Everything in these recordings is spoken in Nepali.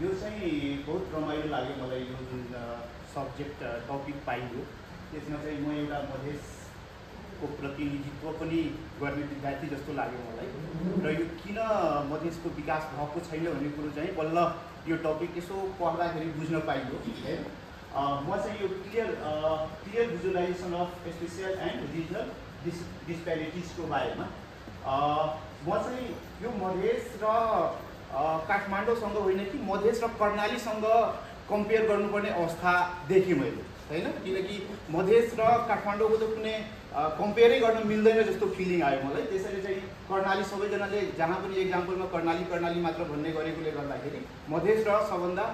यो चाहिँ बहुत रमाइलो लाग्यो मलाई यो जुन सब्जेक्ट टपिक पाइयो त्यसमा चाहिँ म एउटा मधेसको प्रतिनिधित्व पनि गर्ने विद्यार्थी जस्तो लाग्यो मलाई र यो किन मधेसको विकास भएको छैन भन्ने कुरो चाहिँ बल्ल यो टपिक यसो पढ्दाखेरि बुझ्न पाइयो है। म चाहिँ यो clear visualisation of spatial and regional डिस्प्यारिटिजको बारेमा म चाहिँ यो मधेस र काठमाडौँसँग होइन कि मधेस र कर्णालीसँग कम्पेयर गर्नुपर्ने अवस्था देखेँ मैले हैन, किनकि मधेस र काठमाडौँको त कुनै कम्पेयरै गर्न मिल्दैन जस्तो फिलिङ आयो मलाई। त्यसैले चाहिँ कर्णाली सबैजनाले जहाँ पनि एक्जाम्पलमा कर्णाली मात्र भन्ने गरेकोले गर्दाखेरि मधेस र सबभन्दा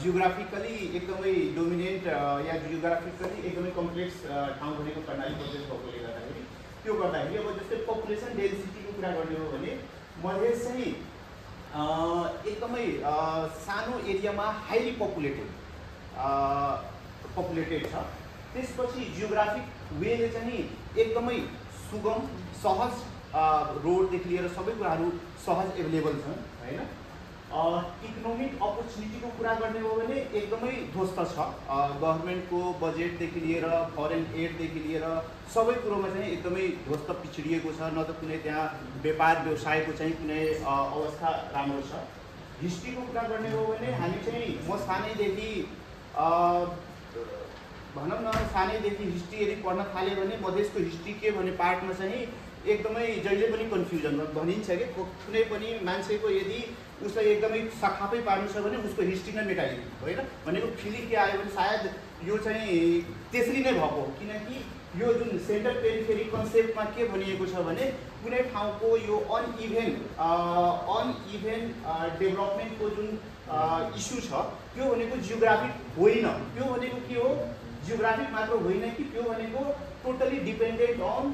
जियोग्राफिकली एकदमै डोमिनेन्ट या जियोग्राफिकली एकदमै कम्प्लेक्स ठाउँ भनेको कर्णाली प्रदेश भएकोले गर्दाखेरि त्यो गर्दाखेरि अब जस्तै पपुलेसन डेन्सिटीको कुरा गर्ने हो भने मधेस चाहिँ एकदमै सानो एरियामा हाइली पपुलेटेड छ। त्यसपछि जियोग्राफिक वेले चाहिँ एकदमै सुगम सहज रोडदेखि लिएर सबै कुराहरू सहज एभाइलेबल छन् हैन। इकोनोमिक अपर्च्युनिटीको कुरा गर्ने हो भने एकदमै ध्वस्त छ। गभर्मेन्टको बजेटदेखि लिएर फरेन एडदेखि लिएर सबै कुरोमा चाहिँ एकदमै ध्वस्त पिछडिएको छ, न त कुनै त्यहाँ व्यापार व्यवसायको चाहिँ कुनै अवस्था राम्रो छ। हिस्ट्रीको कुरा गर्ने हो भने हामी चाहिँ म सानैदेखि भनौँ न सानैदेखि हिस्ट्री यदि पढ्न थाल्यो भने मधेसको हिस्ट्री के भन्ने पार्टमा चाहिँ एकदमै जहिले पनि कन्फ्युजन भनिन्छ कि कुनै पनि मान्छेको यदि उसलाई एकदमै सखापै पार्नु छ भने उसको हिस्ट्री नै मेटाइदिनु होइन भनेको फिलिङ के आयो भने सायद यो चाहिँ त्यसरी नै भएको हो। किनकि यो जुन सेन्टर पेरिफेरी कन्सेप्टमा के भनिएको छ भने कुनै ठाउँको यो अनइभेन डेभलपमेन्टको जुन इस्यु छ त्यो भनेको जियोग्राफिक होइन, त्यो भनेको के हो जियोग्राफिक मात्र होइन कि त्यो भनेको totally dependent on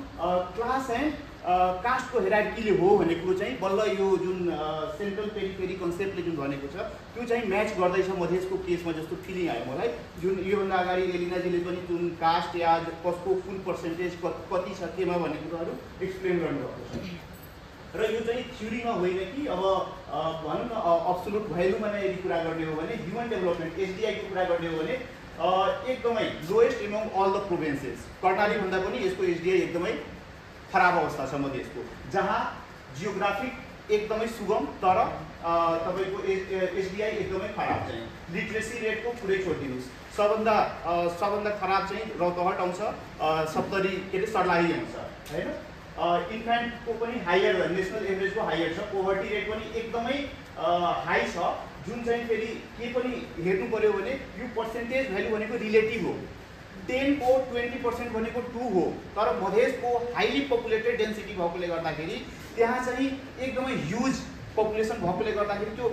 class and कास्टको हेरार्कीले हो भन्ने कुरो चाहिँ बल्ल यो जुन सेन्ट्रल पेरिफेरी कन्सेप्टले जुन भनेको छ त्यो चाहिँ म्याच गर्दैछ मधेसको केसमा जस्तो फिलिङ आयो मलाई। जुन योभन्दा अगाडि एलिनाजीले पनि जुन कास्ट या कसको फुल पर्सेन्टेज कति छ केमा भन्ने कुराहरू एक्सप्लेन गर्नुभएको छ र यो चाहिँ थ्योरीमा होइन कि अब भनौँ न अब्सोल्युट भ्यालुमा नै यदि कुरा गर्ने हो भने ह्युमन डेभलपमेन्ट एसडिआईको कुरा गर्ने हो भने एकदमै lowest among all the provinces. कर्णालीभन्दा पनि यसको एसडिआई एकदमै खराब अवस्था छ मधेसको, जहाँ जियोग्राफिक एकदमै सुगम तर तपाईँको एसडिआई एकदमै खराब चाहिँ। लिट्रेसी रेटको पुरै छोडिदिनुहोस्, सबभन्दा खराब चाहिँ रौतहट आउँछ, सप्तरी के अरे सर्लाही आउँछ होइन। इन्फ्यान्टको पनि हायर नेसनल एभरेजको हायर छ। पोभर्टी रेट पनि एकदमै हाई छ, जुन चाहिँ फेरि के पनि हेर्नु पर्यो भने यो पर्सेन्टेज भ्यालु भनेको रिलेटिभ हो। 10 को 20% भनेको 2 हो, तर मधेसको हाइली पपुलेटेड डेन्सिटी भएकोले गर्दाखेरि त्यहाँ चाहिँ एकदमै ह्युज पपुलेसन भएकोले गर्दाखेरि त्यो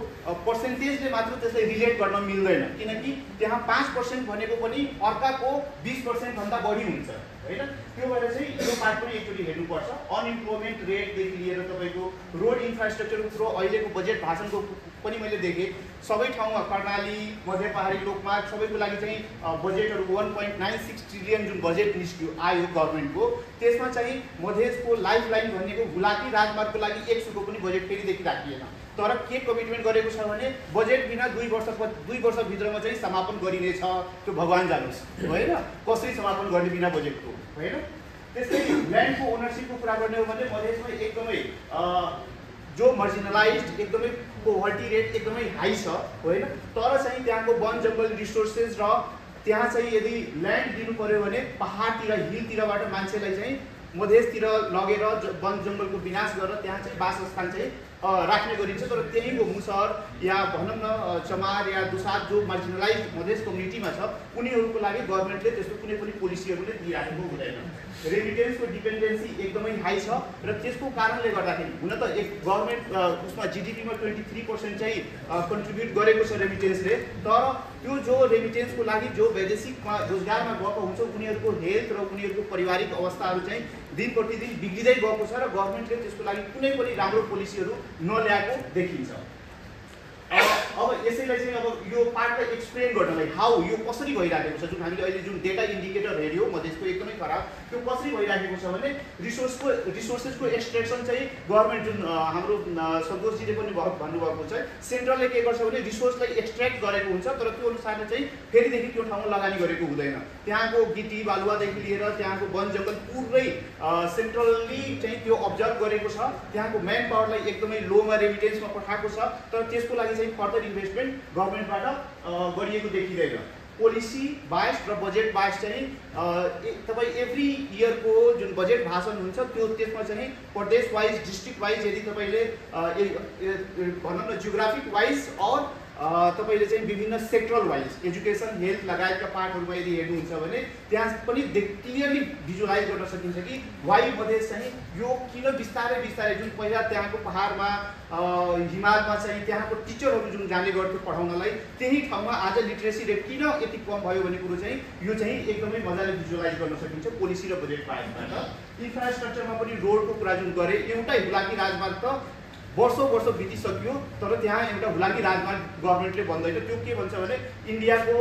पर्सेन्टेजले मात्र त्यसलाई रिलेट गर्न मिल्दैन, किनकि त्यहाँ 5% भनेको पनि अर्काको 20% भन्दा बढी हुन्छ होइन। त्यो भएर चाहिँ यो पार्ट पनि एकचोटि हेर्नुपर्छ। अनइम्प्लोयमेन्ट रेटदेखि लिएर तपाईँको रोड इन्फ्रास्ट्रक्चरको थ्रो अहिलेको बजेट भाषणको पनि मैले देखेँ सबै ठाउँमा कर्णाली मध्य पहाडी लोकमार्ग सबैको लागि चाहिँ बजेटहरू 1.96 ट्रिलियन जुन बजेट निस्क्यो आयो गभर्मेन्टको, त्यसमा चाहिँ मधेसको लाइफ लाइन भनेको हुलाकी राजमार्गको लागि 1 सुको पनि बजेट फेरिदेखि राखिएन। तर के कमिटमेन्ट गरेको छ भने बजेट बिना 2 वर्षभित्रमा चाहिँ समापन गरिनेछ। त्यो भगवान् जानोस् होइन कसरी समापन गर्ने बिना बजेटको होइन। त्यस्तै ल्यान्डको ओनरसिपको कुरा गर्ने हो भने मधेसमा एकदमै जो मार्जिनलाइज्ड एकदमै पोभर्टी रेट एकदमै हाई छ होइन। तर चाहिँ त्यहाँको वन जङ्गल रिसोर्सेस र त्यहाँ चाहिँ यदि ल्यान्ड दिनु पर्यो भने पहाडतिर हिलतिरबाट मान्छेलाई चाहिँ मधेसतिर लगेर वन जङ्गलको विनाश गरेर त्यहाँ चाहिँ वासस्थान चाहिँ राख्ने गरिन्छ। तर त्यहीँको मुसहर या भनौँ न चमार या दुसाद जो मार्जिनलाइज मधेस कम्युनिटीमा छ उनीहरूको लागि गभर्मेन्टले त्यस्तो कुनै पनि पोलिसीहरूले दिइराखेको हुँदैन। रेमिटेन्सको डिपेन्डेन्सी एकदमै हाई छ र त्यसको कारणले गर्दाखेरि हुन त एक गभर्मेन्ट उसमा जिडिपीमा 23% चाहिँ कन्ट्रिब्युट गरेको छ रेमिटेन्सले, तर त्यो जो रेमिटेन्सको लागि जो वैदेशिकमा रोजगारमा गएको हुन्छ उनीहरूको हेल्थ र उनीहरूको पारिवारिक अवस्थाहरू चाहिँ दिन प्रतिदिन बिग्रिँदै गएको छ र गभर्मेन्टले त्यसको लागि कुनै पनि राम्रो पोलिसीहरू नल्याएको देखिन्छ। अब यसैलाई चाहिँ अब यो पार्टलाई एक्सप्लेन गर्नलाई हाउ यो कसरी भइराखेको छ, जुन हामीले अहिले जुन डेटा इन्डिकेटर हेऱ्यौँ मधेसको एकदमै खराब, त्यो कसरी भइराखेको छ भने रिसोर्सेसको एक्सट्र्याक्सन चाहिँ गभर्मेन्ट जुन हाम्रो सन्तोषजीले पनि भन्नुभएको छ, सेन्ट्रलले के गर्छ भने रिसोर्सलाई एक्सट्र्याक्ट गरेको हुन्छ, तर त्यो अनुसारले चाहिँ फेरिदेखि त्यो ठाउँमा लगानी गरेको हुँदैन। त्यहाँको गिटी बालुवादेखि लिएर त्यहाँको वन जङ्गल पुरै सेन्ट्रलली चाहिँ त्यो अब्जर्भ गरेको छ, त्यहाँको म्यान पावरलाई एकदमै लोमा रेमिटेन्समा पठाएको छ, तर त्यसको लागि चाहिँ फर्दर इन्भेस्टमेन्ट गभर्मेन्टबाट गरिएको देखिँदैन। पोलिसी बाइस र बजेट बाइस चाहिँ तपाईँ एभ्री इयरको जुन बजेट भाषण हुन्छ त्यो त्यसमा चाहिँ प्रदेश वाइज डिस्ट्रिक्ट वाइज यदि तपाईँले भनौँ न जियोग्राफिक वाइज और तपाईले चाहिँ विभिन्न सेक्टरल वाइज एजुकेसन हेल्थ लगायतका पार्टहरुमा यदि हेर्नुहुन्छ भने त्यहाँ पनि क्लियरली भिजुअलाइज गर्न सकिन्छ कि वाइ मधेस चाहिँ यो किन बिस्तारै बिस्तारै जुन पहिला त्यहाँको पहाडमा हिमालमा चाहिँ त्यहाँको टिचरहरु जुन जाने गर्थ्यो पढाउनलाई त्यही ठाउँमा आज लिटरेसी रेट किन यति कम भयो भन्ने कुरो चाहिँ यो चाहिँ एकदमै मजाले भिजुअलाइज गर्न सकिन्छ पोलिसी र बजेट बाहेकबाट। इन्फ्रास्ट्रक्चरमा पनि रोडको कुरा जुन गरे एउटै हुलाकी राजमार्ग त वर्ष बितिसक्यो तर त्यहाँ एउटा हुलाकी राजमार्ग गभर्नमेन्टले भन्दैन। त्यो के भन्छ भने इन्डियाको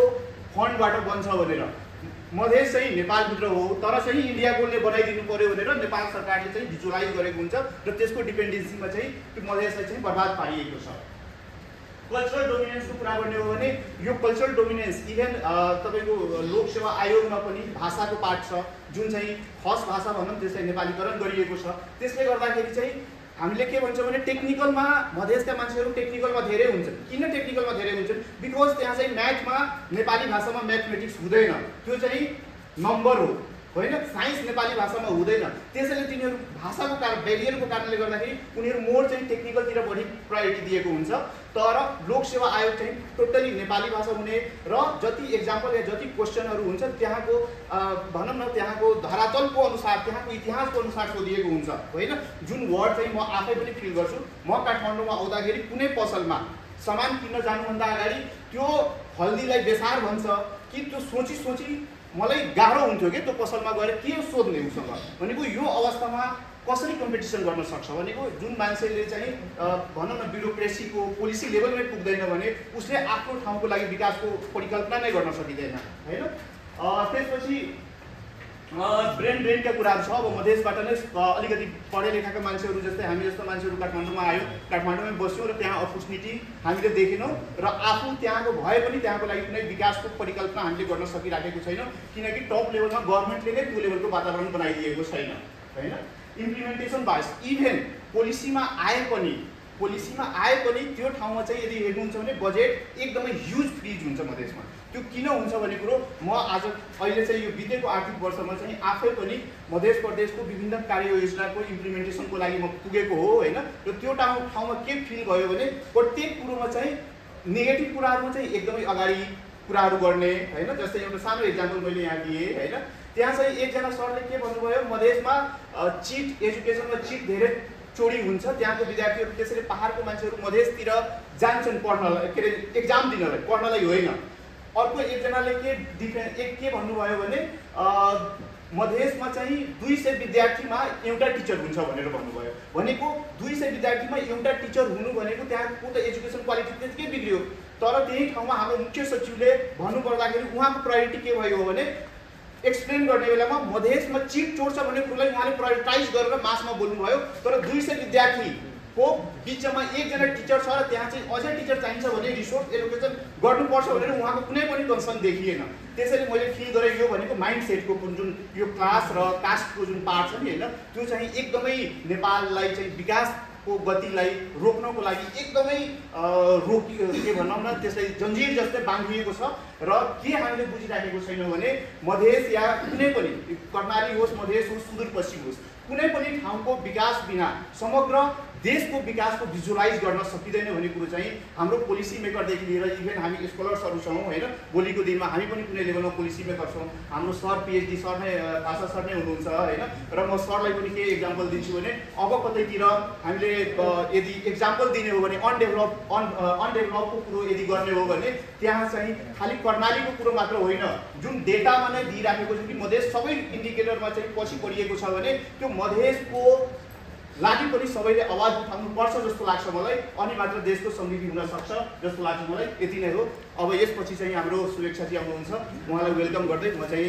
फन्डबाट बन्छ भनेर, मधेस चाहिँ नेपालभित्र हो तर चाहिँ इन्डियाकोले बनाइदिनु पर्यो भनेर नेपाल सरकारले चाहिँ भिजुअलाइज गरेको हुन्छ र त्यसको डिपेन्डेन्सीमा चाहिँ त्यो मधेसलाई चाहिँ बर्बाद पारिएको छ। कल्चरल डोमिनेन्सको कुरा गर्ने हो भने यो कल्चरल डोमिनेन्स इभन तपाईको लोक सेवा आयोगमा पनि भाषाको पाठ छ जुन चाहिँ खस भाषा भनौँ त्यसलाई नेपालीकरण गरिएको छ। त्यसले गर्दाखेरि चाहिँ हामीले के भन्छौँ भने टेक्निकलमा मधेसका मान्छेहरू टेक्निकलमा धेरै हुन्छन्। किन टेक्निकलमा धेरै हुन्छन्? बिकज त्यहाँ चाहिँ म्याथमा नेपाली भाषामा म्याथमेटिक्स हुँदैन, त्यो चाहिँ नम्बर हो होइन, साइन्स नेपाली भाषामा हुँदैन। त्यसैले तिनीहरू भाषाको कारण ब्यारियरको कारणले गर्दाखेरि उनीहरू मोर चाहिँ टेक्निकलतिर बढी प्रायोरिटी दिएको हुन्छ। तर लोक सेवा आयोग चाहिँ टोटली नेपाली भाषा हुने र जति एक्जाम्पल या जति क्वेसनहरू हुन्छ त्यहाँको भनौँ न त्यहाँको धरातलको अनुसार त्यहाँको इतिहासको अनुसार सोधिएको हुन्छ होइन। जुन वर्ड चाहिँ म आफै पनि फिल गर्छु, म काठमाडौँमा आउँदाखेरि कुनै पसलमा सामान किन्न जानुभन्दा अगाडि त्यो हल्दीलाई बेसार भन्छ कि त्यो सोची मलाई गाह्रो हुन्थ्यो कि त्यो पसलमा गएर के सोध्ने उसँग भनेको। यो अवस्थामा कसरी कम्पिटिसन गर्न सक्छ भनेको जुन मान्छेले चाहिँ भनौँ न ब्युरोक्रेसीको पोलिसी लेभलमै पुग्दैन भने उसले आफ्नो ठाउँको लागि विकासको परिकल्पना नै गर्न सकिँदैन होइन। त्यसपछि ब्रेनका कुराहरू छ। अब मधेसबाट नै अलिकति पढे लेखाका मान्छेहरू जस्तै हामी जस्तो मान्छेहरू काठमाडौँमा आयो, काठमाडौँमै बस्यौँ र त्यहाँ अपर्च्युनिटी हामीले देखेनौँ र आफू त्यहाँको भए पनि त्यहाँको लागि कुनै विकासको परिकल्पना हामीले गर्न सकिराखेको छैनौँ किनकि टप लेभलमा गभर्मेन्टले नै त्यो लेभलको वातावरण बनाइदिएको छैन होइन। इम्प्लिमेन्टेसन बाइस इभेन पोलिसीमा आए पनि त्यो ठाउँमा चाहिँ यदि हेर्नुहुन्छ भने बजेट एकदमै ह्युज फ्रिज हुन्छ मधेसमा। त्यो किन हुन्छ भन्ने कुरो म आज अहिले चाहिँ यो बितेको आर्थिक वर्षमा चाहिँ आफै पनि मधेस प्रदेशको विभिन्न कार्ययोजनाको इम्प्लिमेन्टेसनको लागि म पुगेको हो होइन। र त्यो ठाउँमा के फिल भयो भने प्रत्येक कुरोमा चाहिँ नेगेटिभ कुराहरूमा चाहिँ एकदमै अगाडि कुराहरू गर्ने होइन। जस्तै एउटा सानो इक्जाम्पल मैले यहाँ दिएँ होइन। त्यहाँ चाहिँ एकजना सरले के भन्नुभयो, मधेसमा चिट एजुकेसनमा चिट धेरै चोरी हुन्छ, त्यहाँको विद्यार्थीहरू त्यसैले पहाडको मान्छेहरू मधेसतिर जान्छन् पढ्नलाई के अरे एक्जाम दिनलाई, पढ्नलाई होइन। अर्को एकजनाले के भन्नुभयो भने मधेसमा चाहिँ 200 विद्यार्थीमा एउटा टिचर हुन्छ भनेर भन्नुभयो। भनेको 200 विद्यार्थीमा एउटा टिचर हुनु भनेको त्यहाँको त एजुकेसन क्वालिटी त्यतिकै बिग्रियो। तर त्यही ठाउँमा हाम्रो मुख्य सचिवले भन्नुपर्दाखेरि उहाँको प्रायोरिटी के भयो भने एक्सप्लेन गर्ने बेलामा मधेसमा चिट चोर्छ भन्ने कुरोलाई उहाँले प्रायोरिटाइज गरेर मासमा बोल्नुभयो। तर 200 विद्यार्थीको बिचमा एकजना टिचर छ र त्यहाँ चाहिँ अझै टिचर चाहिन्छ भने रिसोर्स एलोकेसन गर्नुपर्छ भनेर उहाँको कुनै पनि कन्सर्न देखिएन। त्यसैले मैले फिल गरेँ यो भनेको माइन्ड सेटको जुन यो क्लास र कास्टको जुन पार्ट छ नि होइन, त्यो चाहिँ एकदमै नेपाललाई चाहिँ विकासको गतिलाई रोक्नको लागि एकदमै के भनौँ न त्यसलाई जन्जिर जस्तै बाँधिएको छ। र के हामीले बुझिराखेको छैनौँ भने मधेस या कुनै पनि कर्णाली होस्, मधेस होस्, सुदूरपश्चिम होस्, कुनै पनि ठाउँको विकास बिना समग्र देशको विकासको भिजुअलाइज गर्न सकिँदैन भन्ने कुरो चाहिँ हाम्रो पोलिसी मेकरदेखि लिएर इभेन हामी स्कलर्सहरू छौँ होइन। भोलिको दिनमा हामी पनि कुनै लेभलमा पोलिसी मेकर छौँ। हाम्रो सर पिएचडी सर नै भाषा सर नै हुनुहुन्छ होइन। र म सरलाई पनि के इक्जाम्पल दिन्छु भने अब कतैतिर हामीले यदि इक्जाम्पल दिने हो भने अनडेभलपको कुरो यदि गर्ने हो भने त्यहाँ चाहिँ खालि कर्णालीको कुरो मात्र होइन, जुन डेटामा नै दिइराखेको छ कि मधेस सबै इन्डिकेटरमा चाहिँ पछि परिएको छ भने त्यो मधेसको लागि पनि सबैले आवाज उठाउनुपर्छ जस्तो लाग्छ मलाई, अनि मात्र देशको समृद्धि हुन सक्छ जस्तो लाग्छ मलाई। यति नै हो। अब यसपछि चाहिँ हाम्रो सुरेक्षाजी आउनुहुन्छ, उहाँलाई वेलकम गर्दै म चाहिँ